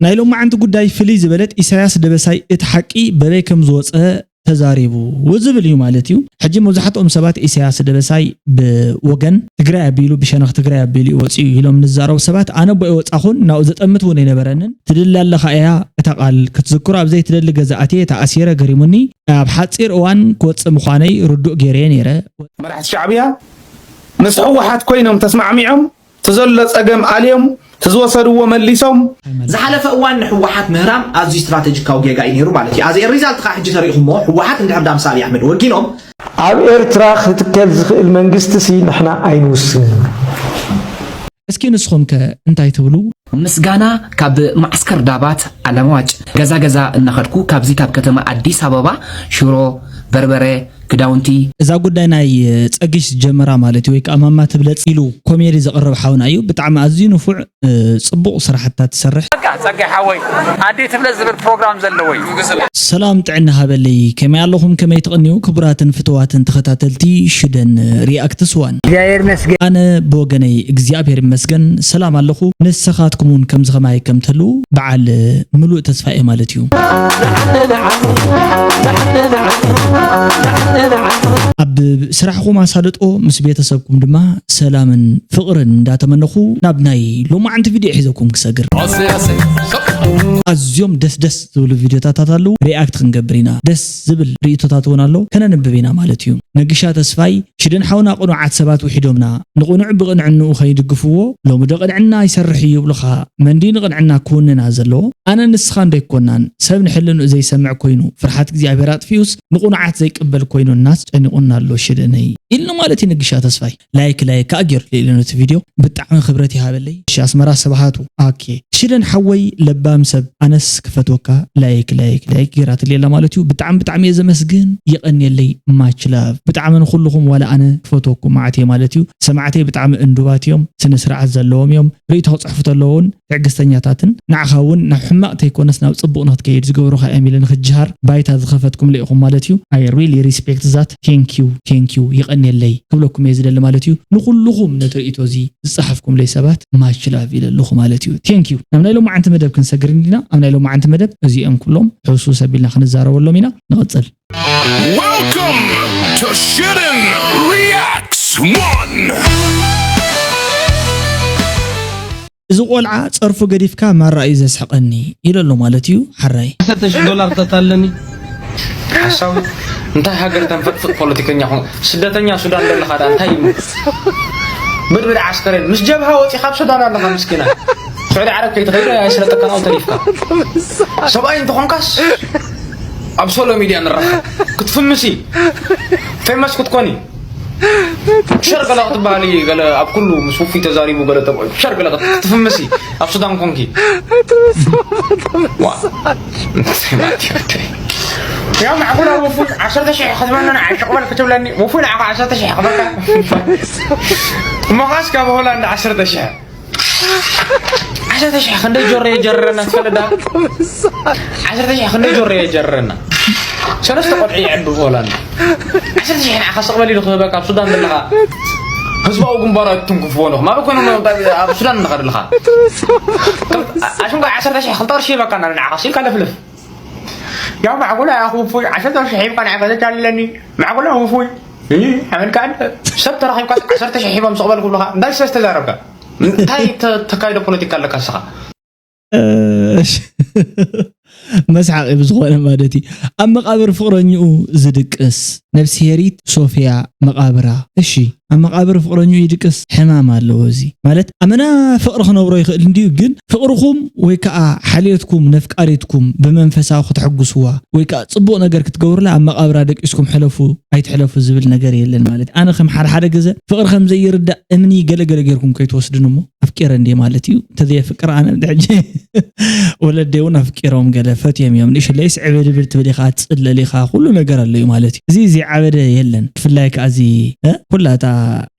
ናይ ሎማዓንቲ ጉዳይ ፍልይ ዝበለት ኢሳያስ ደበሳይ እቲ ሓቂ በበይ ከም ዝወፀ ተዛሪቡ ዝብል እዩ ማለት እዩ። ሕጂ መብዛሕትኦም ሰባት ኢሳያስ ደበሳይ ብወገን ትግራይ ኣቢሉ ብሸነኽ ትግራይ ኣቢሉ እዩ ወፂኡ ኢሎም ንዛረቡ ሰባት ኣነ ቦ ኣይወፃኹን ናብኡ ዘጠምት እውን ኣይነበረንን። ትድሊ ኣለኻ እያ እታ ቃል ክትዝክሮ ኣብ ዘይትደሊ ገዛ ኣትየ ተኣሲረ ገሪሙኒ ኣብ ሓፂር እዋን ክወፅእ ምዃነይ ርዱእ ገይረየ ነይረ። መራሕቲ ሻዕብያ ምስ ህወሓት ኮይኖም ተስማዕሚዖም ትዘሎ ጸገም ኣልዮም ትዝወሰድዎ መሊሶም ዝሓለፈ እዋን ንህወሓት ምህራም ኣዝዩ ስትራተጂካዊ ጌጋ እዩ ነይሩ ማለት እዩ። ኣዜ ሪዛልት ከዓ ሕጂ ተሪእኹሞ ህወሓት እንድሕር ዳ ምስ ኣብይ ኣሕመድ ወጊኖም ኣብ ኤርትራ ክትከል ዝኽእል መንግስቲ ሲ ንሕና ኣይንውስንን። እስኪ ንስኹም ከ እንታይ ትብሉ? ምስጋና ካብ ማዕስከር ዳባት ኣለማዋጭ ገዛ ገዛ እናኸድኩ ካብዚ ካብ ከተማ ኣዲስ ኣበባ ሽሮ በርበረ ክዳውንቲ። እዛ ጉዳይ ናይ ጸግሽ ጀመራ ማለት እዩ ወይ ከዓ ማማ ትብለጽ ኢሉ ኮሜዲ ዘቕርብ ሓውና እዩ። ብጣዕሚ ኣዝዩ ንፉዕ ጽቡቕ ስራሕታ ትሰርሕ። ጸጋይ ሓወይ ኣደይ ትብለጽ ዝብል ፕሮግራም ዘለዎ እዩ። ሰላም ጥዕና ሃበለይ ከመይ ኣለኹም ከመይ ትቕንዩ ክቡራትን ፍትዋትን ተኸታተልቲ ሽደን ሪኣክትስ ዋን። ኣነ ብወገነይ እግዚኣብሔር ይመስገን ሰላም ኣለኹ። ንስኻትኩም እውን ከምዚ ከማይ ከም ትህልዉ በዓል ምሉእ ተስፋ እየ ማለት እዩ። ኣብ ስራሕኹም ኣሳልጦ ምስ ቤተሰብኩም ድማ ሰላምን ፍቕርን እንዳተመነኹ ናብ ናይ ሎማዓንቲ ቪድዮ ሒዘኩም ክሰግር። ኣዝዮም ደስ ደስ ዝብሉ ቪድዮታት ኣለዉ፣ ሪኣክት ክንገብር ኢና። ደስ ዝብል ርእይቶታት እውን ኣሎ፣ ከነንብብ ኢና ማለት እዩ። ነግሻ ተስፋይ ሽደን ሓውና ቅኑዓት ሰባት ውሒዶምና፣ ንቕኑዕ ብቕንዕንኡ ከይድግፍዎ፣ ሎሚ ዶ ቅንዕና ይሰርሕ እዩ ይብሉኻ፣ መን ድዩ ንቕንዕና ክውንና ዘለዎ? ኣነን ንስኻን ዶ ኣይኮናን? ሰብ ንሕልንኡ ዘይሰምዕ ኮይኑ፣ ፍርሓት እግዚኣብሔር ኣጥፊኡስ ንቕኑዓት ዘይቅበል ኮይኑናስ ጨኒቑና ኣሎ ሽደነይ ኢልኒ ማለት እዩ ነግሻ ተስፋይ። ላይክ ላይክ ከዓ ጌሩለይ ኢለ ነቲ ቪድዮ ብጣዕሚ ክብረት ይሃበለይ። እሺ ኣስመራ ስብሃቱ ኣኬ ሽደን ሓወይ ለባም ሰብ ኣነስ ክፈትወካ ላይክ ላይክ ላይክ ጌራትለይ ኣላ ማለት እዩ። ብጣዕሚ ብጣዕሚ እየ ዘመስግን የቐንየለይ much love ብጣዕሚ ንኹልኹም ዋላ ኣነ ክፈትወኩም መዓት እየ ማለት እዩ። ሰማዕተይ ብጣዕሚ እንዱባት እዮም ስነ ስርዓት ዘለዎም እዮም። ርእይቶ ክፅሕፉ ተለዎ እውን ትዕግስተኛታትን ንዓኻ እውን ናብ ሕማቕ ተይኮነስ ናብ ፅቡቕ ንክትከይድ ዝገብሩኻ እዮም ኢለ ንክጅሃር ባይታ ዝኸፈትኩምለ ኢኹም ማለት እዩ። I really respect that thank you thank you የቐንየለይ ክብለኩም እየ ዝደሊ ማለት እዩ። ንኹልኹም ነቲ ርእይቶ እዚ ዝፀሓፍኩምለይ ሰባት much love ኢለ ኣለኹ ማለት እዩ። Thank you ናብ ናይ ሎማዓንቲ መደብ ክንሰግር እንዲና። ኣብ ናይ ሎማዓንቲ መደብ እዚኦም ኩሎም ሕሱስ ኣቢልና ክንዛረበሎም ኢና። ንቐፅል። Welcome to Shitten Reacts One! እዚ ቆልዓ ጸርፉ ገዲፍካ ማራ እዩ ዘስሕቐኒ ኢሉ ኣሎ ማለት እዩ ሓራይ። ዓሰርተ ሽሕ ዶላር ክተታለኒ። ሓሳዊ እንታይ ሃገር ተንፈጥፍጥ ፖለቲከኛ ኹን ስደተኛ ሱዳን ዘለኻ ዳ እንታይ እዩ ብድብድ ዓስከሬን ምስ ጀብሃ ወፂኻ ኣብ ሱዳን ኣለኻ ምስኪና ስዑዲ ዓረብ ከይትኸይዶ ኣይስለጠካን ኣብኡ ተሪፍካ ሰብኣይ እንተኾንካስ ኣብ ሶሎ ሚድያ ንራኸብ ክትፍምሲ ፌመስ ክትኮኒ ሸር ገለ ክትበሃሊ ገለ ኣብ ኩሉ ምስ ውፉይ ተዛሪቡ ገለ ተብዖ ሸር ገለ ክትፍምሲ ኣብ ሱዳን ኮንኪ ዋ እንታይ ማለት እዩ ያው ማዕጎላ ውፉይ ዓሰርተ ሽሕ ክትበና ንዓይ ሽቕበል ክትብለኒ ውፉይ ንዓኻ ዓሰርተ ሽሕ ክበልካ እሞ ኻስ ካብ ሆላንድ ዓሰርተ ሽሕ ዓሰርተ ሽሕ ክንደይ ጆሮ የጀረና ትፈልጥ ዳ ዓሰርተ ሽሕ ክንደይ ጆሮ የጀረና ሰለስተ ቆልዑ ይዕቢ ብሆላንድ ዓሰርተ ሽሕ ንዓኻ ስቕ በል ኢሉ ክህበካ ኣብ ሱዳን ዘለኻ ህዝባዊ ግንባራት ትንክፍዎ ነኹም ኣበይ ኮይኖም ኣብ ሱዳን ንኸድ ኣለኻ ኣሽንኳ ዓሰርተ ሽሕ ክልተ ቅርሺ ይህበካ እና ንዓኻ ሲልካ ለፍልፍ ያው ማዕጎላ ያኹ ውፉይ ዓሰርተ ሽሕ ሂብካ ንዓኻ ዘታልለኒ ማዕጎላ ውፉይ ሓመልካ ሰብ ተራኺብካ ዓሰርተ ሽሕ ሂቦም ስቕ በል ክብሉኻ እንታይ ሰስ ተዛረብካ እንታይ ተካይዶ ፖለቲካ ኣለካ ንስኻ መስሓቂ ብዝኾነ ማለት እዩ ኣብ መቃብር ፍቅረኝኡ ዝድቅስ ነብስሄሪት ሶፍያ መቃብራ እሺ ኣብ መቃብር ፍቅረኝኡ ይድቅስ ሕማም ኣለዎ እዚ ማለት ኣመና ፍቅሪ ክነብሮ ይኽእል እንድዩ ግን ፍቅርኹም ወይ ከዓ ሓልዮትኩም ነፍቃሪትኩም ብመንፈሳዊ ክተሐጉስዋ ወይ ከዓ ፅቡቅ ነገር ክትገብሩላ ኣብ መቃብራ ደቂስኩም ሕለፉ ኣይትሕለፉ ዝብል ነገር የለን ማለት እዩ ኣነ ከም ሓደ ሓደ ግዘ ፍቅሪ ከም ዘይርዳእ እምኒ ገለገለ ገይርኩም ከይትወስድን እሞ ኣፍቂረ እንድየ ማለት እዩ እንተዘየፍቅር ኣነ ሕጂ ወለደይ እውን ኣፍቂሮም ገለ ፈትዮም እዮም። ንእሽለይስ ዕብድብድ ትብል ኢኻ፣ ትጽለል ኢኻ፣ ኩሉ ነገር ኣሎ እዩ ማለት እዩ። እዚ ዘይዓበደ የለን። ብፍላይ ከኣ እዚ፣ እ፣ ኩላ እታ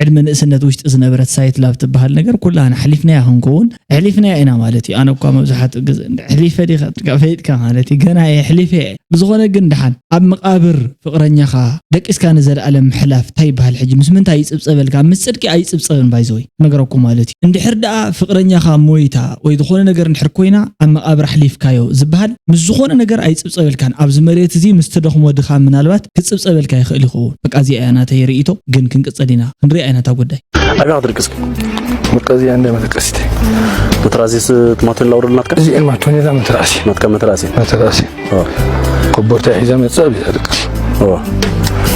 ዕድመ ንእስነት ውሽጢ ዝነበረት ሳይት ላብ ትበሃል ነገር ኩላና ኣሕሊፍናያ ክንከውን፣ ኣሕሊፍናያ ኢና ማለት እዩ። ኣነ እኳ መብዛሕትኡ ግዜ፣ "እንደ ኣሕሊፈ ዲኻ?" ፈሊጥካ ማለት እዩ። ገና እየ ኣሕሊፈ እየ። ብዝኾነ ግን ደሓን ኣብ መቓብር ፍቕረኛኻ ደቂስካ ንዘለኣለም ምሕላፍ እንታይ ይበሃል ሕጂ? ምስ ምንታይ ይጽብጸበልካ? ምስ ጽድቂ ኣይጽብጸብን ባይዘወይ ነገረኩም ማለት እዩ። እንድሕር ደኣ ፍቕረኛኻ ሞይታ ወይ ዝኾነ ነገር እንድሕር ኮይና ኣብ መቓብር ኣሕሊፍካዮ ዝበሃል ምስ ዝኾነ ነገር ኣይጽብጸበልካን። ኣብዚ መሬት እዚ ምስ ትደኽሞ ድኻም ምናልባት ክጽብጸበልካ ይኽእል ይኸውን። በቃ እዚኣ እያ ናተይ ርእይቶ፣ ግን ክንቅጽል ኢና። ክንሪኣ ኢና እታ ጉዳይ። ኣበይ ክትድቅስ? በቃ እዚኣ እንደ መደቀሲት። መትራሲስ ትማቶን ላውረድ ናትካ? እዚኤን ማቶን እዛ መትራሲ። ናትካ መትራሲ? መትራሲ። ኦ። ኮቦርታ ሒዛ መጻ ኣብዚኣ ድቅስ። ኦ።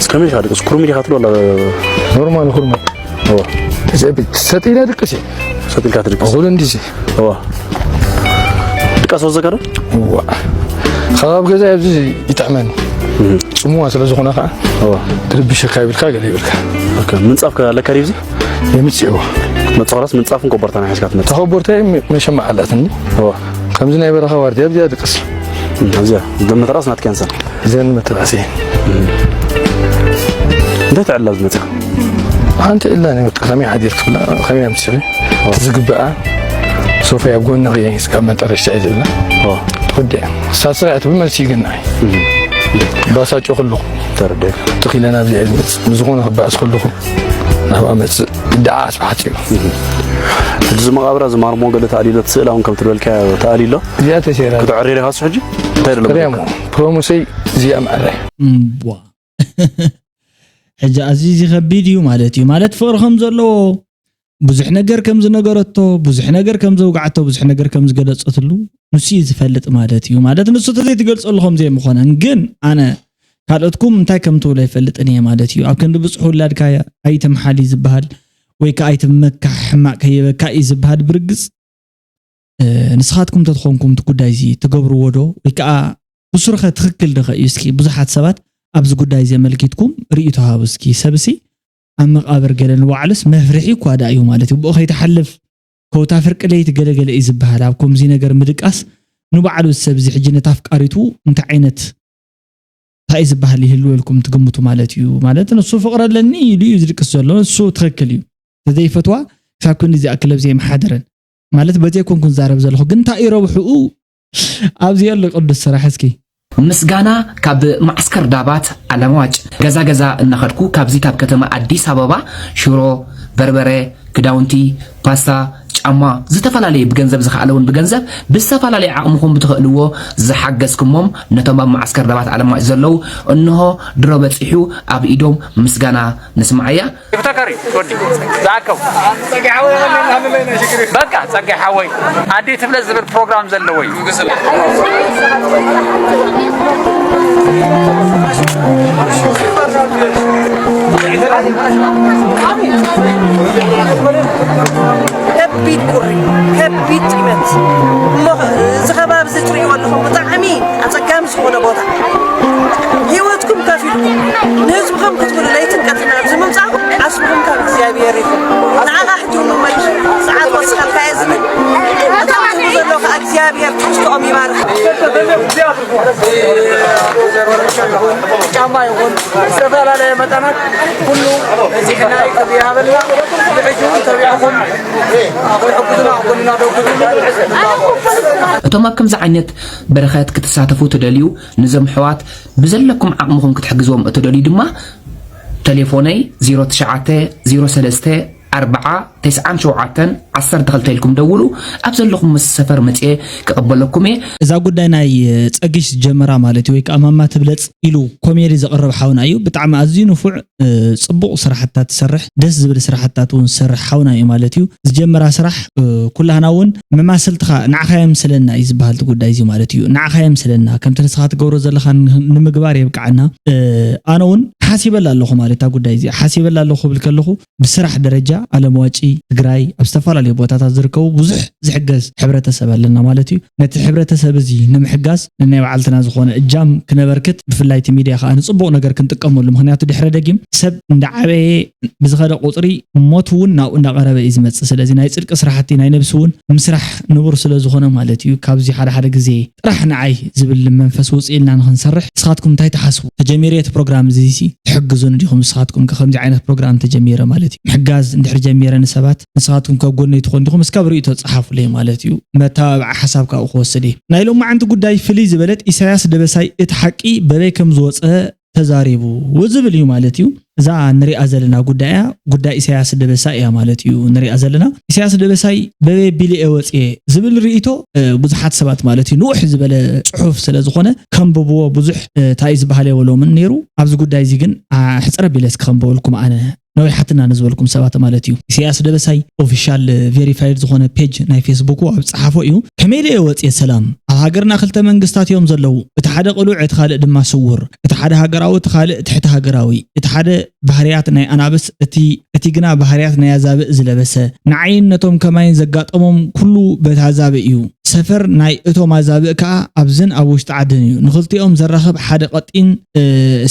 እስከ መይልካ ድቅስ? ኩርም ኢልካ ትብሎ ኣላ? ኖርማል ኩርም። ኦ። እዚ ሰጥ ኢላ ድቅስ እየ። ሰጥ ኢልካ ትድቅስ? እኹል እንዲዚ። ኦ። ድቃስ ወዘካ ዶ? እዋ። ካብ ገዛ ኣብዚ ይጥዕመኒ። እህ። ጽምዋ ስለ ዝኾነ ከዓ እዋ። ትርብሸካ ይብልካ፣ ገለ ይብልካ። ኦኬ፣ ምንጻፍ ከ ኣለካ ድዩ እዚ? የምጽእዎ። መጽኸራስ ምንጻፍን ኮቦርታን ሒዝካ ትመጽእ? እታ ኮቦርታ መሸማዕ ኣላትኒ። እዋ። ከምዚ ናይ በረኻ ዋርድያ ኣብዚኣ ድቅስ። እም፣ ኣብዚኣ፣ እዘን መትራስ ናትካ እንሰን? እዘን መትራስ እየን። እም። እንታይ ትዕላ ዝመጽኻ? ሓንቲ ዕላ ናይ በቃ ከመይ ሓዲርክ ትብላ፣ ከመይ ኣምሲኺ? ኦ። እቲ ዝግብኣ ሶፋ ኣብ ጎንኺ እየ፣ እስካብ መጠረሽታ እየ ዝብላ። ኦ። ትወድእ እያ። ሳስራ እያ ትብል መልሲ ይግናይ። እም። ባሳጮ ከለኹ። ተረዲኤ። ትኺለ ናብዚ እየ ዝመጽእ። ንዝኾነ ክበኣስ ከለኹ ናብኣ መጽእ። ብድዓ ኣስባሕቲ እዩ። እም። ሕጂ እዚ መቓብራ ዝማርሞ ገለ ተኣልዩ ኣሎ፣ እቲ ስእላ እውን ከም ትበልካዮ ተኣልዩ ኣሎ። እዚኣ ተሴራ። ክትዕርር ኢኻ ንሱ ሕጂ? እንታይ ደሎ? ፕሮሞሰይ እዚኣ መዓረይ። እምቧ። ሕጂ ኣዝዩ እዚ ከቢድ እዩ ማለት እዩ። ማለት ፍቕሪ ከም ዘለዎ፣ ብዙሕ ነገር ከም ዝነገረቶ፣ ብዙሕ ነገር ከም ዘውግዓቶ፣ ብዙሕ ነገር ከም ዝገለጸትሉ ንሱ እዩ ዝፈልጥ ማለት እዩ። ማለት ንሱ ተዘይትገልጸሉ ከም ዘይምኾነን። ግን ኣነ ካልኦትኩም እንታይ ከም ትብሉ ኣይፈልጥን እየ ማለት እዩ። ኣብ ክንዲ ብጹሕ ውላድካ ኣይትምሓል እዩ ዝበሃል፣ ወይ ከኣ ኣይትመካሕ፣ ሕማቕ ከይህበካ እዩ ዝበሃል። ብርግጽ፣ እ፣ ንስኻትኩም እንተትኾንኩም እቲ ጉዳይ እዚ ትገብርዎ ዶ? ወይ ከኣ ብሱሩኸ ትኽክል ዶ ኸ እዩ? እስኪ ብዙሓት ሰባት ኣብዚ ጉዳይ እዚ ኣመልኪትኩም ርእይቶ ሃቡ እስኪ። ሰብሲ ኣብ መቓብር ገለ ንባዕሉስ መፍርሒ እኳ ደኣ እዩ ማለት እዩ። ብኡ ከይትሓልፍ ከውታ ፍርቂ ለይቲ ገለ ገለ እዩ ዝበሃል። ኣብ ከምዚ ነገር ምድቃስ ንባዕሉ ሰብ እዚ ሕጂ ነታ ኣፍቃሪቱ እንታይ ዓይነት እንታይ እዩ ዝበሃል ይህልወልኩም ትግምቱ ማለት እዩ። ማለት ንሱ ፍቕሪ ኣለኒ ኢሉ እዩ ዝድቅስ ዘሎ። ንሱ ትኽክል እዩ። ተዘይፈትዋ ክሳብ ክንድዚ ዝኣክል ኣብ ዘይመሓደረን። ማለት በዚ ኣይኮንኩን ዝዛረብ ዘለኹ፣ ግን እንታይ እዩ ረብሕኡ? ኣብዚ ኣሎ ቅዱስ ስራሕ እስኪ። ምስጋና ካብ ማዕስከር ዳባት ኣለማዋጭ። ገዛ ገዛ እናኸድኩ ካብዚ ካብ ከተማ ኣዲስ ኣበባ ሽሮ፣ በርበረ፣ ክዳውንቲ፣ ፓስታ፣ ጫማ፣ ዝተፈላለየ ብገንዘብ ዝኸኣለ እውን ብገንዘብ ብዝተፈላለየ ዓቕምኹም ብትኽእልዎ ዝሓገዝኩሞም ነቶም ኣብ ማዕስከር ዳባት ኣለማዋጭ ዘለዉ እንሆ ድሮ በጺሑ ኣብ ኢዶም ምስጋና ንስምዓያ። ተካሪ ወዲ ዝኣከው በቃ ጸጋይ ሓወይ ኣዲ ትብለ ዝብል ፕሮግራም ዘለዎ እዩ። ከቢድ ቁሪ፣ ከቢድ ጢመት። እሞ እዚ ከባቢ እዚ ትርእይዎ ኣለኹም ብጣዕሚ ኣጸጋሚ ዝኾነ ቦታ። ህይወትኩም ከፊልኩም ንህዝብኹም ክትብሉ ለይትን ቀትርን ኣብዚ ምምጻእኩም ዓስብኹም ካብ እግዚኣብሔር ይኹን። ንዓኻ ሕጂ እውን መሊሱ ሰዓት ወሲኸልካዮ ዝብል እቶም ትብሉ ዘለዉ ከኣ እግዚኣብሔር ትሕዝትኦም ይባርኽ። ጫማ ይኹን ዝተፈላለየ መጠናት ኩሉ በዚሕና እዩ። ክብሪ ይሃበልና። ብሕጂ እውን ተቢዕኹም ክሕግዙና፣ ኣብ ጎንና ደው ክትብሉ። እቶም ኣብ ከምዚ ዓይነት በረኸት ክትሳተፉ ትደልዩ፣ ንዞም ኣሕዋት ብዘለኩም ዓቕምኹም ክትሕግዝዎም እትደልዩ ድማ፣ ተሌፎነይ ዜሮ ትሽዓተ ዜሮ ሰለስተ ኣርብዓ ተስዓን ሸውዓተን ዓሰርተ ክልተ ኢልኩም ደውሉ። ኣብ ዘለኹም ሰፈር መጽየ ክቕበለኩም እየ። እዛ ጉዳይ ናይ ጸግሽ ዝጀመራ ማለት እዩ፣ ወይ ከኣ ማማ ትብለጽ ኢሉ ኮሜዲ ዘቕርብ ሓውና እዩ። ብጣዕሚ ኣዝዩ ንፉዕ፣ እ፣ ጽቡቕ ስራሕታት ትሰርሕ፣ ደስ ዝብል ስራሕታት እውን ዝሰርሕ ሓውና እዩ ማለት እዩ። ዝጀመራ ስራሕ፣ እ፣ ኩላህና እውን መማስልትኻ ንዓኻ የምስለና እዩ ዝበሃል እቲ ጉዳይ እዚ ማለት እዩ። ንዓኻ የምስለና፣ ከምቲ ንስኻ ትገብሮ ዘለኻ ን-፣ ንምግባር የብቅዓና። እ፣ ኣነ እውን ሓሲበላ ኣለኹ ማለት እታ ጉዳይ እዚኣ ሓሲበላ ኣለኹ ክብል ከለኹ ብስራሕ ደረጃ ዓለም ዋጪ፣ ትግራይ፣ ኣብ ዝተፈላለዩ ቦታታት ዝርከቡ ብዙሕ ዝሕገዝ ሕብረተሰብ ኣለና ማለት እዩ። ነቲ ሕብረተሰብ እዚ ንምሕጋዝ ንናይ ባዕልትና ዝኾነ እጃም ክነበርክት፣ ብፍላይ እቲ ሚድያ ከዓ ንፅቡቕ ነገር ክንጥቀመሉ። ምክንያቱ ድሕረ ደጊም ሰብ እንዳዓበየ ብዝኸደ ቁፅሪ ሞት እውን ናብኡ እንዳቐረበ እዩ ዝመፅእ። ስለዚ ናይ ፅድቂ ስራሕቲ ናይ ነብሲ እውን ምስራሕ ንቡር ስለ ዝኾነ ማለት እዩ፣ ካብዚ ሓደ ሓደ ግዜ ጥራሕ ንዓይ ዝብል መንፈስ ውፅእ ኢልና ንክንሰርሕ። ንስኻትኩም እንታይ ትሓስቡ? ተጀሚረ እቲ ፕሮግራም እዚ ሲ ትሕግዙን ዲኹም? ንስኻትኩም ከ ከምዚ ዓይነት ፕሮግራም ተጀሚረ ማለት እዩ፣ ምሕጋዝ እንድሕር ጀሚረ ንሰባት፣ ንስኻትኩም ከ ጎነይ ትኾን ዲኹም? እስካብ ርእይቶ ጸሓፉለይ ማለት እዩ። መተባብዓ ሓሳብ ካብኡ ክወስድ እየ። ናይ ሎማዓንቲ ጉዳይ ፍልይ ዝበለት ኢሳያስ ደበሳይ እቲ ሓቂ በበይ ከም ዝወጸ ተዛሪቡ ዝብል እዩ ማለት እዩ። እዛ ንሪኣ ዘለና ጉዳይ እያ፣ ጉዳይ ኢሳያስ ደበሳይ እያ ማለት እዩ ንሪኣ ዘለና። ኢሳያስ ደበሳይ በበይ ቢሉ እየ ወፅየ ዝብል ርእይቶ፣ እ፣ ብዙሓት ሰባት ማለት እዩ ንውሕ ዝበለ ጽሑፍ ስለ ዝኾነ ከንብብዎ ብዙሕ፣ እ፣ እንታይ እዩ ዝበሃል የበሎምን ነይሩ። ኣብዚ ጉዳይ እዚ ግን፣ ኣ፣ ሕጽር ኣቢለ እስኪ ከንብበልኩም ኣነ ነዊሓትና ንዝበልኩም ሰባት ማለት እዩ። ኢሳያስ ደበሳይ ኦፊሻል ቬሪፋይድ ዝኾነ ፔጅ ናይ ፌስቡኩ ኣብ ጸሓፎ እዩ። ከመይ ኢለ እየ ወፅየ ሰላም? ኣብ ሃገርና ክልተ መንግስታት እዮም ዘለዉ። እቲ ሓደ ቅሉዕ፣ እቲ ካልእ ድማ ስውር። እቲ ሓደ ሃገራዊ፣ እቲ ካልእ ትሕቲ ሃገራዊ። እቲ ሓደ ባህርያት ናይ ኣናብስ፣ እቲ፣ እቲ ግና ባህርያት ናይ ኣዛብእ ዝለበሰ። ንዓይን ነቶም ከማይን ዘጋጠሞም ኩሉ በቲ ኣዛብእ እዩ። ሰፈር ናይ እቶም ኣዛብእ ከኣ ኣብዝን ኣብ ውሽጢ ዓድን እዩ። ንኽልቲኦም ዘራኽብ ሓደ ቀጢን፣ እ፣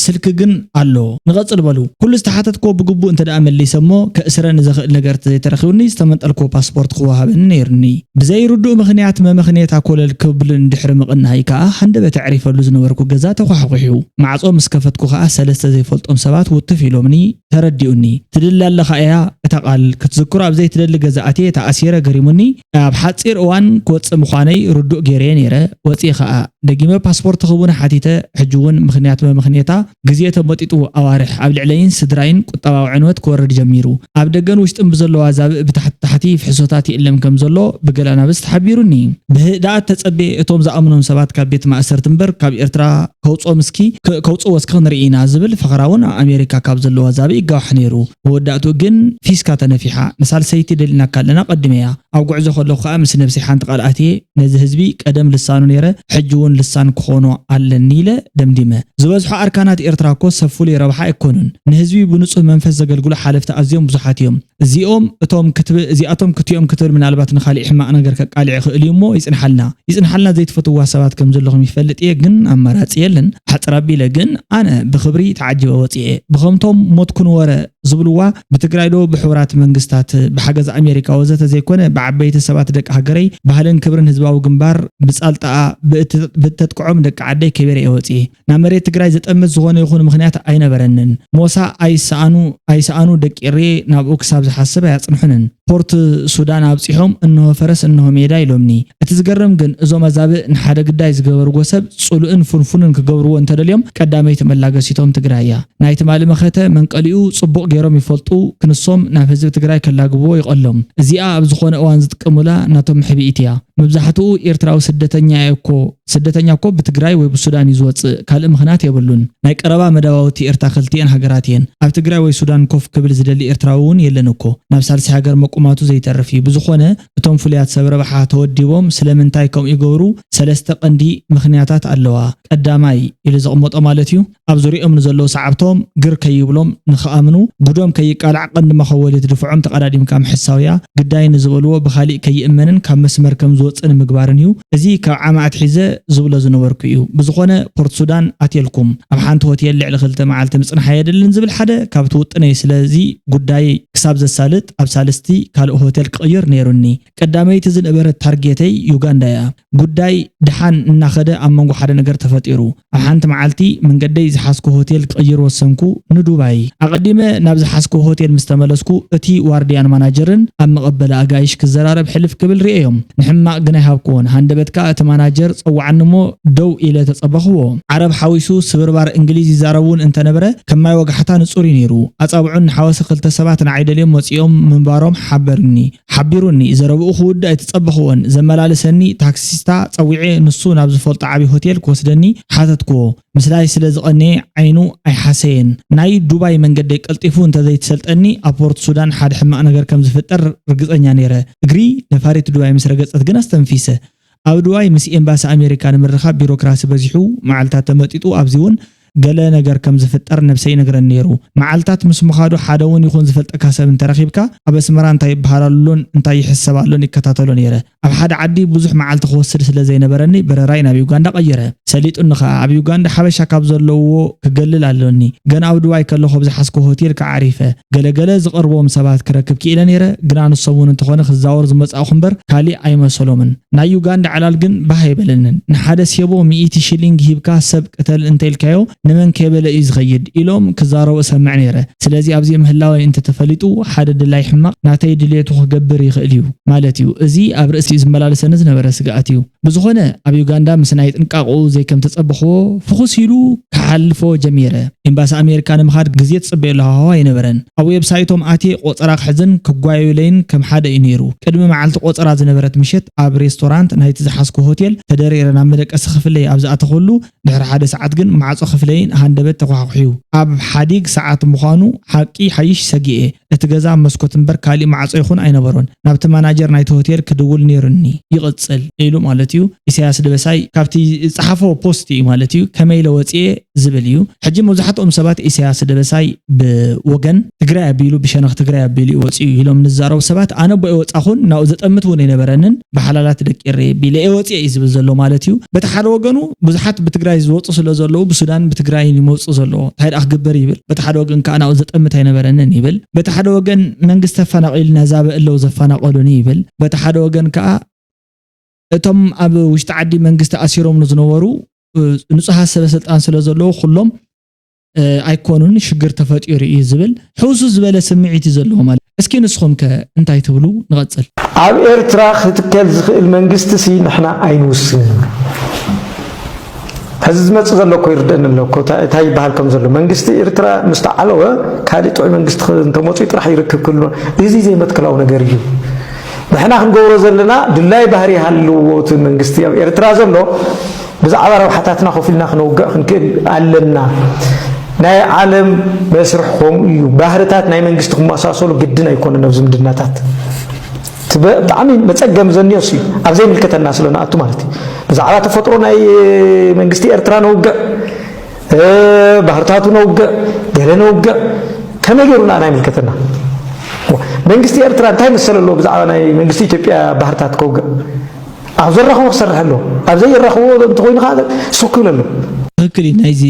ስልኪ ግን ኣሎ። ንቐጽል በሉ። ኩሉ ዝተሓተትክዎ ብግቡእ እንተ ደኣ መሊሰ እሞ ከእስረኒ ዘኽእል ነገር እንተ ዘይተረኺቡኒ ዝተመንጠልክዎ ፓስፖርት ክወሃበኒ ነይሩኒ። ብዘይ ርዱእ ምኽንያት መመኽንየታ ኮለል ክብል እንድሕሪ ምቕናይ ከኣ ሃንደበት ኣዕሪፈሉ ዝነበርኩ ገዛ ተኳሕኲሑ። ማዕጾ ምስ ከፈትኩ ከኣ ሰለስተ ዘይፈልጦም ሰባት ውትፍ ኢሎምኒ። ተረዲኡኒ። ትድሊ ኣለኻ እያ እታ ቃል። ክትዝክሮ ኣብ ዘይትደሊ ገዛ ኣትየ ተኣሲረ ገሪሙኒ። ኣብ ሓጺር እዋን ክወጽእ ምዃነይ ርዱእ ገይረየ ነይረ። ወጽየ ከኣ። ደጊመ ፓስፖርት ክህቡኒ ሓቲተ። ሕጂ እውን ምኽንያት መመኽንየታ ግዜ ተመጢጡ ኣዋርሕ ኣብ ልዕለይን ስድራይን ቁጠባዊ ዕንወት ክወርድ ጀሚሩ። ኣብ ደገን ውሽጥን ብዘለዋ ዛብእ ብታሕቲ ታሕቲ ፍሕሶታት ይእለም ከም ዘሎ ብገለ ኣናብስ ተሓቢሩኒ። ብህድኣት ተጸብየ እቶም ዝኣምኖም ሰባት ካብ ቤት ማእሰርቲ እምበር ካብ ኤርትራ ከውጽኦም እስኪ፣ ከ-፣ ከውጽእዎ እስኪ ክንርኢ ኢና ዝብል ፈኸራ እውን ኣብ ኣሜሪካ ካብ ዘለዋ ዛብእ ይጋዋሕ ነይሩ። መወዳእትኡ ግን ፊስካ ተነፊሓ። ንሳልሰይቲ ደሊናካ ኣለና ቀዲመያ። ኣብ ጉዕዞ ከለኹ ከኣ ምስ ነብሰይ ሓንቲ ቃል ኣትየ ነዚ ህዝቢ ቀደም ልሳኑ ነይረ፣ ሕጂ እውን ልሳን ክኾኖ ኣለኒ ኢለ ደምዲመ። ዝበዝሑ ኣርካናት ኤርትራ እኮ ሰብ ፍሉይ ረብሓ ኣይኮኑን። ንህዝቢ ብንጹህ መንፈስ ዘገልግሉ ሓለፍቲ ኣዝዮም ብዙሓት እዮም። እዚኦም እቶም ክትብ-፣ እዚኣቶም ክትዮም ክትብል ምናልባት ንኻሊእ ሕማቕ ነገር ከቃልዕ ይኽእል እዩ እሞ ይጽንሓልና። ይጽንሓልና ዘይትፈትውዋ ሰባት ከም ዘለኹም ይፈልጥ እየ፣ ግን ኣማራጺ የለን። ኣሕጽር ኣቢለ ግን ኣነ ብኽብሪ ተዓጂበ ወጺኤ። ብኸምቶም ሞትኩን ወረ ዝብልዋ ብትግራይ ዶ ብሕቡራት መንግስታት ብሓገዝ ኣሜሪካ ወዘተ ዘይኮነ ብዓበይቲ ሰባት ደቂ ሃገረይ ባህልን ክብርን ህዝባዊ ግንባር ብጻልጣኣ ብእት-፣ ብእተጥቅዖም ደቂ ዓደይ ከቢረ እየ ወጺኤ። ናብ መሬት ትግራይ ዘጠምት ዝኾነ ይኹን ምኽንያት ኣይነበረንን። ሞሳ ኣይሰኣኑ፣ ኣይሰኣኑ ደቂሬ ናብኡ ክሳብ ዝሓስብ ኣያጽንሑንን። ፖርት ሱዳን ኣብጺሖም እንሆ ፈረስ እንሆ ሜዳ ኢሎምኒ። እቲ ዝገርም ግን እዞም ኣዛብእ ንሓደ ግዳይ ዝገበርዎ ሰብ ጽሉእን ፍንፉንን ክገብርዎ እንተደልዮም ቀዳመይቲ መላገሲቶም ትግራይ እያ። ናይ ትማሊ መኸተ መንቀሊኡ ጽቡቕ ገይሮም ይፈልጡ፣ ክንሶም ናብ ህዝቢ ትግራይ ከላግብዎ ይቐሎም። እዚኣ ኣብ ዝኾነ እዋን ዝጥቀሙላ ናቶም ሕብኢት እያ። መብዛሕትኡ ኤርትራዊ ስደተኛ እየ እኮ። ስደተኛ እኮ ብትግራይ ወይ ብሱዳን እዩ ዝወጽእ፣ ካልእ ምኽንያት የብሉን። ናይ ቀረባ መዳዋውቲ ኤርትራ ክልቲኤን ሃገራት እየን። ኣብ ትግራይ ወይ ሱዳን ኮፍ ክብል ዝደሊ ኤርትራዊ እውን የለን እኮ። ናብ ሳልሳይ ሃገር መቁማቱ ዘይተርፍ እዩ። ብዝኾነ እቶም ፍሉያት ሰብ ረብሓ ተወዲቦም ስለምንታይ ከምኡ ይገብሩ ሰለስተ ቀንዲ ምኽንያታት ኣለዋ። ቀዳማይ ኢሉ ዘቕመጦ ማለት እዩ። ኣብ ዙሪኦም ንዘለዉ ሰዓብቶም ግር ከይብሎም ንኽኣምኑ፣ ጉዶም ከይቃላዕ ቀንዲ መኸወሊ ትድፍዖም ተቐዳዲምካ ምሕሳውያ፣ ግዳይ ንዝበልዎ ብኻሊእ ከይእመንን ካብ መስመር ከም ዝወጽእ ንምግባርን እዩ። እዚ ካብ ዓሚ ኣትሒዘ ዝብሎ ዝነበርኩ እዩ። ብዝኾነ ፖርት ሱዳን ኣትየልኩም ኣብ ሓንቲ ሆቴል ልዕሊ ክልተ መዓልቲ ምጽናሕ ኣየድልን ዝብል ሓደ ካብቲ ውጥነይ። ስለዚ ጉዳይ ክሳብ ዘሳልጥ ኣብ ሳልስቲ ካልእ ሆቴል ክቕይር ነይሩኒ። ቀዳመይቲ ዝነበረት ታርጌተይ ዩጋንዳ እያ። ጉዳይ ድሓን እናኸደ ኣብ መንጎ ሓደ ነገር ተፈጢሩ። ኣብ ሓንቲ መዓልቲ መንገደይ ዝሓዝኩ ሆቴል ክቕይር ወሰንኩ፣ ንዱባይ። ኣቐዲመ ናብ ዝሓዝኩ ሆቴል ምስ ተመለስኩ፣ እቲ ዋርድያን ማናጀርን ኣብ መቐበሊ ኣጋይሽ ክዘራረብ ሕልፍ ክብል ርእየዮም። ንሕማቕ ግን ኣይሃብክዎን። ሃንደበት ከኣ እቲ ማናጀር ጸውዓኒ እሞ ደው ኢለ ተጸበኽዎ። ዓረብ ሓዊሱ ስብርባር እንግሊዝ ይዛረብ እውን እንተነበረ፣ ከም ማይ ወጋሕታ ንጹር እዩ ነይሩ። ኣጻብዑ እናሓወሰ ክልተ ሰባት ንዓይ ደልዮም መጺኦም ምንባሮም ሓበርኒ። ሓቢሩኒ። ዘረብኡ ክውድእ ኣይተጸበኽዎን። ዘመላልሰኒ ታክሲስታ ጸዊዐ፣ ንሱ ናብ ዝፈልጦ ዓቢ ሆቴል ክወስደኒ ሓተትክዎ። ምስላይ ስለ ዝቐነየ ዓይኑ ኣይሓሰየን። ናይ ዱባይ መንገደይ ቀልጢፉ እንተዘይተሰልጠኒ ኣብ ፖርት ሱዳን ሓደ ሕማቕ ነገር ከም ዝፍጠር ርግጸኛ ነይረ። እግሪ ነፋሪት ዱባይ ምስ ረገጸት ግን ኣስተንፊሰ። ኣብ ዱባይ ምስ ኤምባሲ ኣሜሪካ ንምርኻብ ቢሮክራሲ በዚሑ፣ መዓልታት ተመጢጡ፣ ኣብዚ እውን ገለ ነገር ከም ዝፍጠር ነብሰይ ይነግረኒ ነይሩ። መዓልታት ምስ ምኻዱ ሓደ እውን ይኹን ዝፈልጠካ ሰብ እንተረኺብካ ኣብ ኣስመራ እንታይ ይበሃል ኣሎን እንታይ ይሕሰብ ኣሎን ይከታተሎ ነይረ። ኣብ ሓደ ዓዲ ብዙሕ መዓልቲ ክወስድ ስለ ዘይነበረኒ በረራይ ናብ ዩጋንዳ ቀይረ። ሰሊጡኒ ኸኣ ኣብ ዩጋንዳ ሓበሻ ካብ ዘለውዎ ክገልል ኣሎኒ። ገና ኣብ ዱባይ ከለኹ ኣብ ዝሓዝኩ ሆቴል ከዓሪፈ። ገለገለ ዝቐርቦም ሰባት ክረክብ ክኢለ ነይረ፣ ግና ንሶም እውን እንተኾነ ክዛወር ዝመጻእኹ እምበር ካሊእ ኣይመሰሎምን። ናይ ዩጋንዳ ዕላል ግን ባህ ኣይበለንን። ንሓደ ሴቦ ሚእቲ ሽሊንግ ሂብካ ሰብ ቅተል እንተኢልካዮ ንመን ከይበለ እዩ ዝኸይድ ኢሎም ክዛረቡ እሰምዕ ነይረ። ስለዚ ኣብዚ ምህላወይ እንተተፈሊጡ ሓደ ድላይ ሕማቕ ናተይ ድልየቱ ክገብር ይኽእል እዩ ማለት እዩ። እዚ ኣብ ርእሲ እዩ ዝመላለሰኒ ዝነበረ ስግኣት እዩ። ብዝኾነ ኣብ ዩጋንዳ ምስ ናይ ጥንቃቕኡ ዘይከም ተጸበኽዎ ፍኹስ ኢሉ ክሓልፎ ጀሚረ። ኤምባሲ ኣሜሪካ ንምኻድ ግዜ ትጽበየሉ ሃዋህው ኣይነበረን። ኣብ ዌብሳይቶም ኣትየ ቆጸራ ክሕዝን ክጓየዩለይን ከም ሓደ እዩ ነይሩ። ቅድሚ መዓልቲ ቆጸራ ዝነበረት ምሸት ኣብ ሬስቶራንት ናይቲ ዝሓዝኩ ሆቴል ተደሪረ ናብ መደቀሲ ክፍለይ ኣብ ዝኣተኹሉ ድሕሪ ሓደ ሰዓት ግን ማዕጾ ክፍለይን ሃንደበት ተኳሕኩሕዩ። ኣብ ሓዲግ ሰዓት ምዃኑ ሓቂ ሓይሽ ሰጊኤ። እቲ ገዛ መስኮት እምበር ካሊእ ማዕጾ ይኹን ኣይነበሮን። ናብቲ ማናጀር ናይቲ ሆቴል ክድውል ነይሩኒ። ይቕጽል ኢሉ ማለት እዩ። ኢሳያስ ደበሳይ ካብቲ ዝጸሓፎ ፖስት እዩ ማለት እዩ። ከመይ ኢለ ወጽኤ ዝብል እዩ። ሕጂ መብዛሕትኦም ሰባት ኢሳያስ ደበሳይ ብወገን ትግራይ ኣቢሉ፣ ብሸነኽ ትግራይ ኣቢሉ እዩ ወጺኡ ኢሎም ንዛረቡ ሰባት፣ ኣነ ቦ ወጻኹን ናብኡ ዘጠምት እውን ኣይነበረንን። ብሓላላት ደቂ ኤረይ ቢለ እየ ወጺኤ እዩ ዝብል ዘሎ ማለት እዩ። በቲ ሓደ ወገኑ ብዙሓት ብትግራይ ዝወጹ ስለ ዘለዉ ብሱዳን ብትግራይን ይመጹ ዘለዎ እንታይ ደኣ ክግበር ይብል። በቲ ሓደ ወገን ከኣ ናብኡ ዘጠምት ኣይነበረንን ይብል። በቲ ሓደ ወገን መንግስቲ ኣፈናቒሉና ዛበ ኣለዉ ዘፈናቐሉኒ ይብል። በቲ ሓደ ወገን ከኣ እቶም ኣብ ውሽጢ ዓዲ መንግስቲ ኣሲሮም ንዝነበሩ፣ እ፣ ንጹሃት ሰበ ስልጣን ስለ ዘለዉ ኩሎም፣ እ፣ ኣይኮኑን ሽግር ተፈጢሩ እዩ ዝብል ሕውሱ ዝበለ ስምዒት እዩ ዘለዎ ማለት። እስኪ ንስኹም ከ እንታይ ትብሉ? ንቐጽል። ኣብ ኤርትራ ክትከል ዝኽእል መንግስቲ ሲ ንሕና ኣይንውስን። ሕዚ ዝመጽእ ዘሎ እኮ ይርደኒ ኣሎ እኮ፣ እንታይ፣ እንታይ ይበሃል ከም ዘሎ። መንግስቲ ኤርትራ ምስ ተዓለወ ካልእ ጥዑይ መንግስቲ ክ-፣ እንተመጽኡ ጥራሕ ይርክብ ክህሉ። እዚ ዘይመትከላዊ ነገር እዩ። ንሕና ክንገብሮ ዘለና ድላይ ባህሪ ይሃልዎ እቲ መንግስቲ ኣብ ኤርትራ ዘሎ፣ ብዛዕባ ረብሓታትና ኮፍ ኢልና ክነውግዕ ክንክእል ኣለና። ናይ ዓለም መስርሕ ከምኡ እዩ። ባህርታት ናይ መንግስቲ ክመሳሰሉ ግድን ኣይኮነን ኣብ ዝምድናታት። እቲ በ-፣ ብጣዕሚ መጸገም ዘንዮስ እዩ። ኣብ ዘይምልከተና ስለ ንኣቱ ማለት እዩ። ብዛዕባ ተፈጥሮ ናይ መንግስቲ ኤርትራ ነውግዕ፣ እ፣ ባህርታቱ ነውግዕ፣ ገለ ነውግዕ፣ ከመይ ገይሩ ንኣና ይምልከተና? መንግስቲ ኤርትራ እንታይ መሰል ኣለዎ ብዛዕባ ናይ መንግስቲ ኢትዮጵያ ባህርታት ከውግዕ? ኣብ ዘራኽቦ ክሰርሕ ኣለዎ። ኣብ ዘይራኽቦ እንተኾይኑ ከዓ ስኩል ኣሎ። ትኽክል እዩ። ናይዚ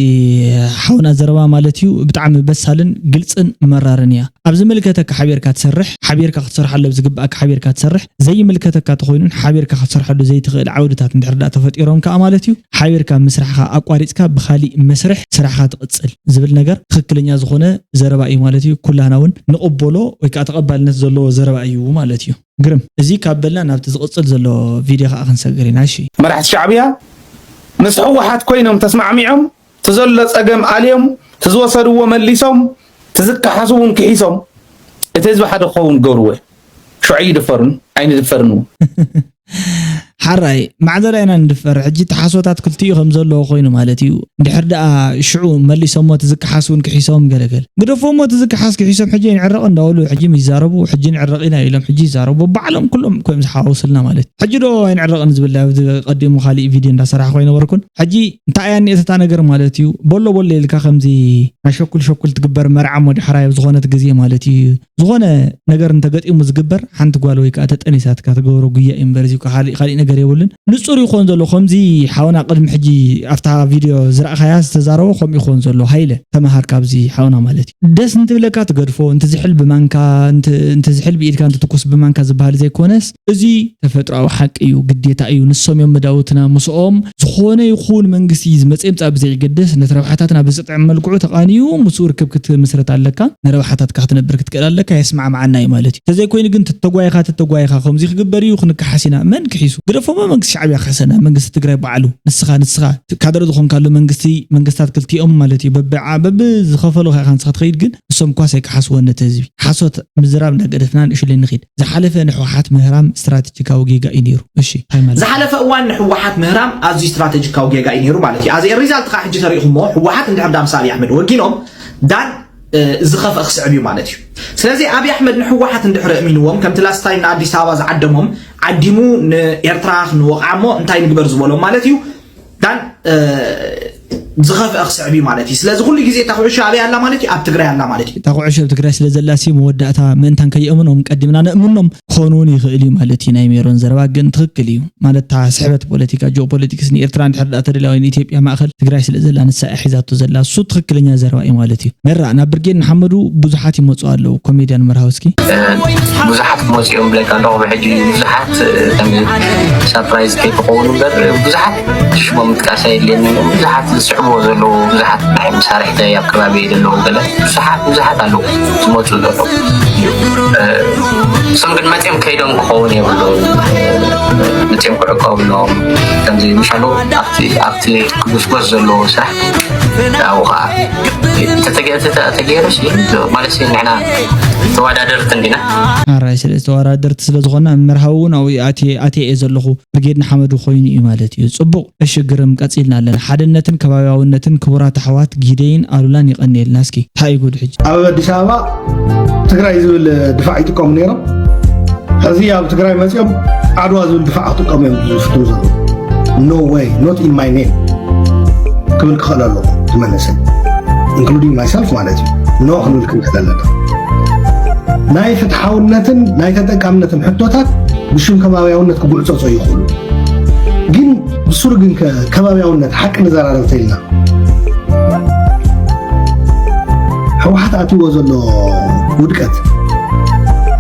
ሓውና ዘረባ ማለት እዩ ብጣዕሚ በሳልን ግልጽን መራርን እያ። ኣብ ዝምልከተካ ሓቢርካ ትሰርሕ፣ ሓቢርካ ክትሰርሓሉ ኣብ ዝግብኣካ ሓቢርካ ትሰርሕ፣ ዘይምልከተካ ተኾይኑን ሓቢርካ ክትሰርሓሉ ዘይትኽእል ዓውድታት እንድሕር ደኣ ተፈጢሮም ከኣ ማለት እዩ፣ ሓቢርካ ምስራሕኻ ኣቋሪጽካ ብኻሊእ መስርሕ ስራሕኻ ትቕጽል ዝብል ነገር ትኽክለኛ ዝኾነ ዘረባ እዩ ማለት እዩ። ኩላህና እውን ንቕበሎ ወይ ከኣ ተቐባልነት ዘለዎ ዘረባ እዩ ማለት እዩ። ግርም። እዚ ካብ በልና ናብቲ ዝቕጽል ዘሎ ቪድዮ ከኣ ክንሰግር ኢና። እሺ። መራሕቲ ሻዕብያ ምስ ህወሓት ኮይኖም ተስማዕሚዖም፣ እቲ ዘሎ ጸገም ኣልዮም፣ እቲ ዝወሰድዎ መሊሶም፣ እቲ ዝከሓሱ እውን ክሒሶም፣ እቲ ህዝቢ ሓደ ክኸውን ገብርዎ። ሽዑ ይድፈሩን ኣይንድፈርን እውን። ሓራይ፣ ማዕዘ ዳይና ንድፈር። ሕጂ እቲ ሓሶታት ክልቲኡ ከም ዘለዎ ኮይኑ ማለት እዩ። እንድሕር ደኣ ሽዑ መሊሶሞ እቲ ዝከሓስ እውን ክሒሶም ገለገል። ግደፎሞ እቲ ዝከሓስ ክሒሶም ሕጂ ኣይንዕረቕ እንዳበሉ ሕጂ ይዛረቡ፣ ሕጂ ንዕረቕ ኢና ኢሎም ሕጂ ይዛረቡ። ባዕሎም ኩሎም ኮይም ዝሓዋውስልና ማለት እዩ። ሕጂ ዶ ኣይንዕረቕን ዝብል ኣብዚ ቀዲሙ ካሊእ ቪድዮ እንዳሰራሕኩ ኣይነበርኩን። ሕጂ እንታይ እያ እኒኤት እታ ነገር ማለት እዩ። ቦሎ ቦሎ ኢልካ ከምዚ ናይ ሸኩል ሸኩል ትግበር መርዓ እሞ ዳሕራይ ኣብ ዝኾነት ግዜ ማለት እዩ። ዝኾነ ነገር እንተገጢሙ ዝግበር ሓንቲ ጓል ወይ ከዓ ተጠኒሳትካ ትገብሮ ጉያ እዩ እምበር እዚ እኮ ካሊእ፣ ካሊእ ነገር የብሉን። ንጹር ይኾን ዘሎ ከምዚ ሓውና ቅድሚ ሕጂ ኣብታ ቪድዮ ዝረእኻያ ዝተዛረቦ ከምኡ ይኾን ዘሎ። ሃይለ ተመሃር ካብዚ ሓውና ማለት እዩ። ደስ እንትብለካ ትገድፎ፣ እንትዝሕል ብማንካ፣ እንት-፣ እንትዝሕል ብኢድካ፣ እንትትኩስ ብማንካ ዝበሃል ዘይኮነስ እዚ ተፈጥሮኣዊ ሓቂ እዩ፣ ግዴታ እዩ። ንሶም እዮም መዳውትና። ምስኦም ዝኾነ ይኹን መንግስቲ ዝመጽእ ይምጻእ ብዘይገድስ፣ ነቲ ረብሓታትና ብዝጥዕም መልክዑ ተቓንዩ ምስኡ ርክብ ክትምስርት ኣለካ። ንረብሓታትካ ክትነብር ክትክእል ኣለካ። የስማዕማዓና እዩ ማለት እዩ። እንተዘይኮይኑ ግን ተተጓይኻ፣ ተተጓይኻ ከምዚ ክግበር እዩ፣ ክንከሓስ ኢና። መን ክሒሱ? ግደፎሞ መንግስቲ ሻዕብያ ክሕሰና፣ መንግስቲ ትግራይ ባዕሉ። ንስኻ፣ ንስኻ ካድረ ዝኾንካሉ መንግስቲ፣ መንግስታት ክልቲኦም ማለት እዩ። በብዓ-፣ በብዝኸፈሉኻ ኢኻ ንስኻ ትኸይድ፣ ግን ንሶም እኳስ ኣይከሓስዎን ነቲ ህዝቢ። ሓሶት ምዝራብ እንዳገደፍና ንእሽለይ ንኺድ። ዝሓለፈ ንሕወሓት ምህራም ስትራቴጂካዊ ጌጋ እዩ ነይሩ። እሺ፣ እንታይ ማለት? ዝሓለፈ እዋን ንሕወሓት ምህራም ኣዝዩ ስትራቴጂካዊ ጌጋ እዩ ነይሩ ማለት እዩ። ኣዚ ሪዛልት ከዓ ሕጂ ተሪእኹሞ፣ ሕወሓት እንድሕር ዳ ምስ ኣብይ ኣሕመድ ወጊኖም፣ ዳን፣ እ፣ ዝኸፍአ ክስዕብ እዩ ማለት እዩ። ስለዚ ኣብይ ኣሕመድ ንሕወሓት እንድሕር እሚንዎም፣ ከምቲ ላስት ታይም ንኣዲስ ኣበባ ዝዓደሞም፣ ዓዲሙ ንኤርትራ ክንወቕዓ እሞ እንታይ ንግበር ዝበሎም ማለት እዩ። ዳን፣ እ፣ ዝኸፍአ ክስዕብ እዩ ማለት እዩ። ስለዚ ኩሉ ግዜ እታ ኩዕሾ ኣበይ ኣላ ማለት እዩ? ኣብ ትግራይ ኣላ ማለት እዩ። እታ ኩዕሾ ኣብ ትግራይ ስለ ዘላ ሲ መወዳእታ ምእንታን ከየእምኖም ቀዲምና ነእምኖም ክኸውን እውን ይኽእል እዩ ማለት እዩ። ናይ ሜሮን ዘረባ ግን ትኽክል እዩ ማለት እታ ስሕበት ፖለቲካ ጂኦፖለቲክስ ንኤርትራ እንድሕር ደኣ ተደልያ ወይ ንኢትዮጵያ ማእኸል ትግራይ ስለ ዘላ ንሳ እያ ሒዛቶ ዘላ እሱ ትኽክለኛ ዘረባ እዩ ማለት እዩ። መራ ናብ ብርጌድ ንሓመዱ ብዙሓት ይመፁ ኣለዉ። ኮሜድያን መርሃዊ እስኪ ብዙሓት ክመፁ እዮም ብለካ ኣለኹ። ብሕጂ ብዙሓት ከም ሳፕራይዝ ከይትኸውን እምበር ብዙሓት ሽሞም ምጥቃስ ኣየድልየኒ። ብዙሓት ዝስዕብዎ ዘለዉ ብዙሓት ናይ መሳርሕተይ ኣብ ከባቢ ዘለዉ ገለ ብዙሓት ብዙሓት ኣለዉ ዝመፁ ዘለዉ። እሶም ግን መፅዮም ከይዶም ክኸውን የብሉ። መፅዮም ክዕቀብሎም ከምዚ ምሻሉ ኣብቲ ኣብቲ ክጉስጎስ ዘለዎ ስራሕ ኣብኡ ከዓ ተተገይሩ ማለት ንሕና ተወዳደርቲ እንዲና። ኣራይ ስለ ተወዳደርቲ ስለ ዝኾና መርሃዊ እውን ኣብኡ ኣትየ እየ ዘለኹ። ብርጌድ ንሓመዱ ኮይኑ እዩ ማለት እዩ። ፅቡቕ እሺ ግርም ቀፂልና ኣለና። ሓድነትን ከባብያውነትን ክቡራት ኣሕዋት ጊደይን ኣሉላን የቐንየልና። እስኪ እንታይ እዩ ጉድ ሕጂ? ኣብ ኣዲስ ኣበባ ትግራይ ዝብል ድፋዕ ይጥቀሙ ነይሮም። ሕዚ ኣብ ትግራይ መፂኦም ዓድዋ ዝብል ድፋዕ ክጥቀሙ እዮም ዝፍትኑ ዘለዉ። No way, not in my name ክብል ክኽእል ኣለኹ። ዝመለሰ including myself ማለት እዩ። No ክንብል ክንክእል ኣለና። ናይ ፍትሓውነትን ናይ ተጠቃምነትን ሕቶታት ብሽም ከባብያውነት ክጉዕፀፆ ይኽእሉ። ግን ብስሩ ግን ከባብያውነት ሓቂ ንዘራረብ ተይልና ህወሓት ኣትዎ ዘሎ ውድቀት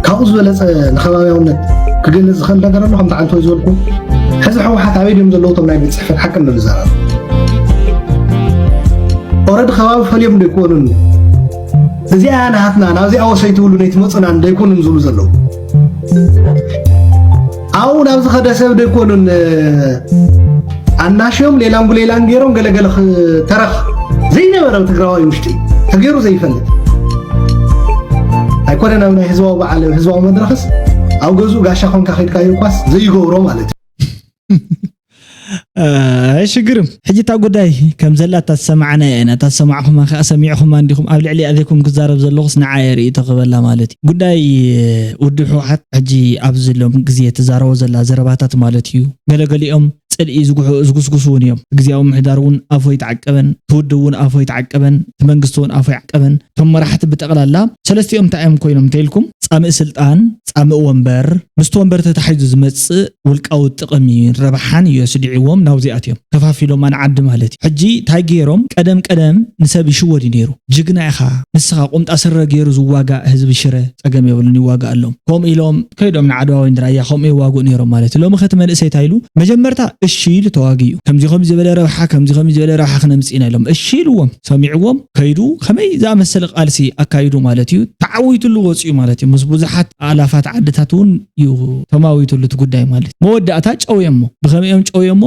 ካብኡ ዝበለፀ ንከባብያውነት ክገልፅ ዝኽእል ነገር ኣሎ ከምቲ ዓንቶ ዝበልኩ ሕዚ ህወሓት ኣበይ ድዮም ዘለዉ እቶም ናይ ቤት ፅሕፈት ሓቂ ንዘራረብ ኦረድ ከባቢ ፈልዮም ዶ ይኮኑን እዚኣ ናትና ናብዚኣ ወሰይ ትብሉ ነይትመፁና ዶ ይኮኑን ዝብሉ ዘለዉ ኣብኡ ናብ ዝኸደ ሰብ ዶ ይኮኑን ኣናሽዮም ሌላንጉ ሌላን ገይሮም ገለገለ ተረኽ ዘይነበረ ትግራዋይ ውሽጢ ተገይሩ ዘይፈልጥ ኣይኮነን ኣብ ናይ ህዝባዊ በዓል ህዝባዊ መድረኽስ ኣብ ገዝኡ ጋሻ ኮንካ ከድካዮ እኳስ ዘይገብሮ ማለት እዩ ሽግርም ሕጂ እታ ጉዳይ ከም ዘላ እታ ዝሰማዕና እያ እታ ዝሰማዕኹማ ከዓ ሰሚዕኹማ እንዲኹም ኣብ ልዕሊ ኣዘይኩም ክዛረብ ዘለኹስ ንዓ እየ ርእይቶ ክበላ ማለት እዩ ጉዳይ ውድብ ህወሓት ሕጂ ኣብዚ ሎም ግዜ ትዛረቦ ዘላ ዘረባታት ማለት እዩ ገለገሊኦም ፅልኢ ዝጉስጉሱ እውን እዮም ግዝያዊ ምሕዳር እውን ኣፎ ይተዓቀበን እቲ ውድብ እውን ኣፎ ይተዓቀበን እቲ መንግስቲ እውን ኣፎ ይዓቀበን እቶም መራሕቲ ብጠቕላላ ሰለስቲኦም እንታይ እዮም ኮይኖም እንተኢልኩም ፃምእ ስልጣን ፃምእ ወንበር ምስቲ ወንበር ተታሒዙ ዝመፅእ ውልቃዊ ጥቕሚ ረብሓን እዩ ስዲዕዎም ናብዚኣት እዮም ከፋፊሎማ ንዓዲ ማለት እዩ ሕጂ እንታይ ገይሮም ቀደም ቀደም ንሰብ ይሽወድ እዩ ነይሩ ጅግና ኢኻ ንስኻ ቁምጣ ስረ ገይሩ ዝዋጋእ ህዝቢ ሽረ ፀገም የብሉን ይዋጋእ ኣሎም ከምኡ ኢሎም ከይዶም ንዓድዋ ወይ ንራያ ከምኡ የዋግኡ ነይሮም ማለት እዩ ሎሚ ከቲ መንእሰይ እንታይ ኢሉ መጀመርታ እሺ ኢሉ ተዋጊኡ ከምዚ ከምዚ ዝበለ ረብሓ ከምዚ ከምዚ ዝበለ ረብሓ ክነምፅእ ኢና ኢሎም እሺ ኢልዎም ሰሚዕዎም ከይዱ ከመይ ዝኣመሰለ ቃልሲ ኣካይዱ ማለት እዩ ተዓዊትሉ ወፅኡ ማለት እዩ ምስ ብዙሓት ኣላፋት ዓድታት እውን እዩ ተማዊትሉ እቲ ጉዳይ ማለት እዩ መወዳእታ ጨውየሞ ብኸመይ እዮም ጨውየሞ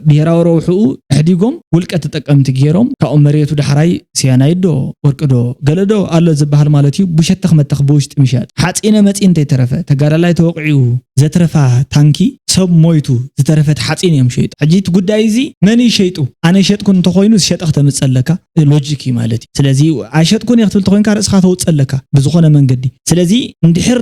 ብሄራዊ ረብሕኡ ኣሕዲጎም ውልቀ ተጠቀምቲ ገይሮም ካብኡ መሬቱ ዳሕራይ ስያናይዶ ወርቅዶ ገለዶ ኣሎ ዝበሃል ማለት እዩ ብሸተኽ መተኽ ብውሽጢ ምሻጥ ሓፂነ መፂ እንተይተረፈ ተጋዳላይ ተወቂዑ ዘትረፋ ታንኪ ሰብ ሞይቱ ዝተረፈት ሓፂን እዮም ሸይጡ ሕጂ እቲ ጉዳይ እዚ መን እዩ ሸይጡ ኣነ ይሸጥኩ እንተኮይኑ ዝሸጠ ክተምፀለካ ሎጂክ እዩ ማለት እዩ ስለዚ ኣይሸጥኩን እየ ክትብል ተኮይንካ ርእስኻ ተውፀለካ ብዝኮነ መንገዲ ስለዚ እንድሕር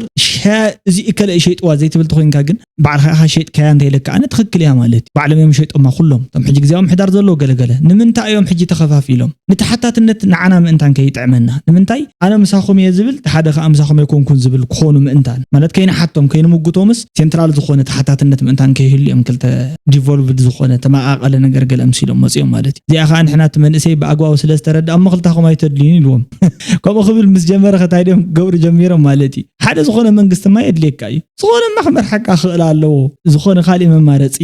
እዚ እከለ ሸይጥዋ ዘይትብል ተኮይንካ ግን ባዕልኻ ኢኻ ሸይጥካያ እንተ ኢለካ ኣነ ትኽክል እያ ማለት እዩ። ባዕሎም እዮም ሸይጦማ ኩሎም እቶም ሕጂ ግዝያዊ ምሕዳር ዘለዉ ገለገለ። ንምንታይ እዮም ሕጂ ተኸፋፊሎም? ንተሓታትነት ንዓና ምእንታን ከይጥዕመና። ንምንታይ ኣነ ምሳኹም እየ ዝብል እቲ ሓደ ከኣ ምሳኹም ኣይኮንኩን ዝብል ክኾኑ ምእንታን። ማለት ከይንሓቶም ከይንምጉቶምስ ሴንትራል ዝኾነ ተሓታትነት ምእንታን ከይህሉ እዮም ክልተ ዲቮልቭድ ዝኾነ ተመቓቐለ ነገር ገለ ኣምሲሎም መፂኦም ማለት እዩ። እዚኣ ከኣ ንሕና እቲ መንእሰይ ብኣግባቡ ስለ ዝተረድኣ እሞ ክልታኹም ኣይተድልዩን ኢልዎም። ከምኡ ክብል ምስ ጀመረ ከ እንታይ ድዮም ክገብሩ ጀሚሮም ማለት እዩ። ሓደ ዝኾነ መንግስቲ እማ የድልየካ እዩ። ዝኾነ እማ ክመርሓካ ክኽእል ኣለዎ። ዝኾነ ካሊእ መማረፂ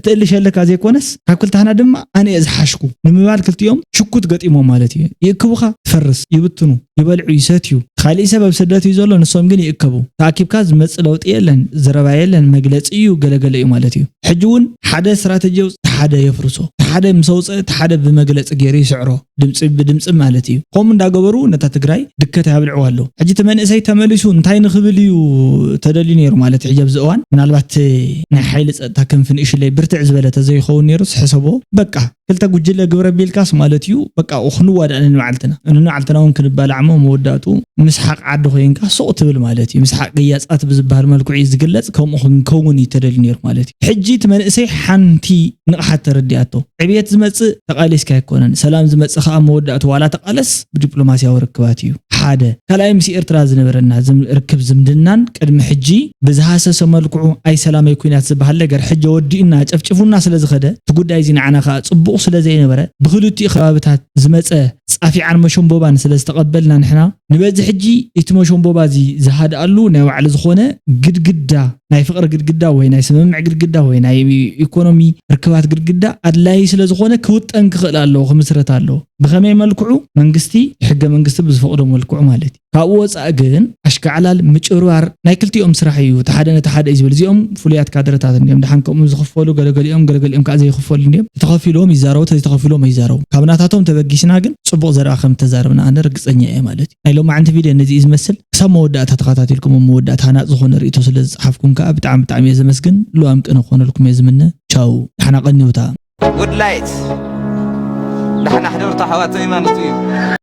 ትእልሸለካ ዘይኮነስ ካብ ክልተ ሃና ድማ ኣነ እየ ዝሓሽኩ ንምባል ክልቲኦም ሽኩት ገጢሞም ማለት እዩ። ይእክቡኻ ትፈርስ፣ ይብትኑ፣ ይበልዑ፣ ይሰትዩ። ካሊእ ሰብ ኣብ ስደት እዩ ዘሎ ንሶም ግን ይእከቡ። ተኣኪብካ ዝመፅእ ለውጢ የለን፣ ዘረባ የለን፣ መግለፂ እዩ ገለገለ እዩ ማለት እዩ። ሕጂ እውን ሓደ ስትራተጂ የውፅእ፣ እቲ ሓደ የፍርሶ፣ እቲ ሓደ ምስ ኣውፀአ እቲ ሓደ ብመግለፂ ገይሩ ይስዕሮ። ድምፂ ብድምፂ ማለት እዩ። ከምኡ እንዳገበሩ ነታ ትግራይ ድከት ያብልዕዋ ኣለዉ። ሕጂ እቲ መንእሰይ ተመሊሱ እንታይ ንኽብል እዩ ተደልዩ ነይሩ ማለት እዩ። ሕጂ ኣብዚ እዋን ምናልባት ናይ ሓይሊ ፀጥታ ክንፊ ንእሽለይ ብርትዕ ዝበለ ተዘይኸውን ነይሩስ ሕሰቦ በቃ ክልተ ጉጅለ ግብረ ቢልካስ ማለት እዩ በቃ ክንዋዳእ ንንባዕልትና ንንባዕልትና እውን ክንባላዕ እሞ መወዳእቱ ምስሓቅ ዓዲ ኮይንካ ሱቕ ትብል ማለት እዩ። ምስሓቅ ገያፃት ብዝበሃል መልክዑ እዩ ዝግለፅ። ከምኡ ክንከውን እዩ ተደልዩ ነይሩ ማለት እዩ። ሕጂ እቲ መንእሰይ ሓንቲ ንቕሓት ተረዲኣቶ። ዕብየት ዝመጽእ ተቓሊስካ ኣይኮነን። ሰላም ዝመጽእ ከኣ መወዳእቱ ዋላ ተቓለስ ብዲፕሎማስያዊ ርክባት እዩ። ሓደ ካልኣይ ምስ ኤርትራ ዝነበረና ዝም- ርክብ ዝምድናን ቅድሚ ሕጂ ብዝሃሰሰ መልክዑ ኣይ ሰላም ኣይ ኩናት ዝበሃል ነገር ሕጂ ወዲኡና ጨፍጭፉና ስለ ዝኸደ እቲ ጉዳይ እዚ ንዓና ከኣ ጽቡቕ ስለ ዘይነበረ ብክልቲኡ ከባብታት ዝመጸ ጻፊዓን መሸንቦባን ስለ ዝተቐበልና ንሕና ንበዚ ሕጂ እቲ መሸንቦባ እዚ ዝሃድኣሉ ናይ ባዕሉ ዝኾነ ግድግዳ ናይ ፍቕሪ ግድግዳ ወይ ናይ ስምምዕ ግድግዳ ወይ ናይ ኢኮኖሚ ርክባት ግድግዳ ኣድላዪ ስለ ዝኾነ ክውጠን ክኽእል ኣለዎ ክምስረት ኣለዎ ብኸመይ መልክዑ መንግስቲ ሕገ መንግስቲ ብዝፈቕዶ መልክዑ ማለት እዩ ካብኡ ወፃኢ ግን ኣሽካዕላል ምጭርባር ናይ ክልቲኦም ስራሕ እዩ እቲ ሓደ ነቲ ሓደ እዩ ዝብል እዚኦም ፍሉያት ካድረታት እንዲኦም ድሓን ከምኡ ዝኽፈሉ ገለገሊኦም ገለገሊኦም ከዓ ዘይኽፈሉ እንዲኦም ተተኸፊሎም ይዛረቡ ተዘይተኸፊሎም ኣይዛረቡ ካብ ናታቶም ተበጊስና ግን ፅቡቕ ዘረባ ከም ተዛረብና ኣነ ርግፀኛ እየ ማለት እዩ ናይ ሎማዓንቲ ቪድዮ ነዚ እዩ ዝመስል ክሳብ መወዳእታ ተኸታቲልኩም ኣብ መወዳእታ ሃናፅ ዝኾነ ርእቶ ስለ ዝፀሓፍኩም ከዓ ብጣዕሚ ብጣዕሚ እየ ዘመስግን ልዋም ቅነ ክኾነልኩም እየ ዝምነ ቻው ደሓና ቀንዩታ ጉድ ላይት ደሓና ሕደርቱ ኣሕዋት ዘይማኖት እዩ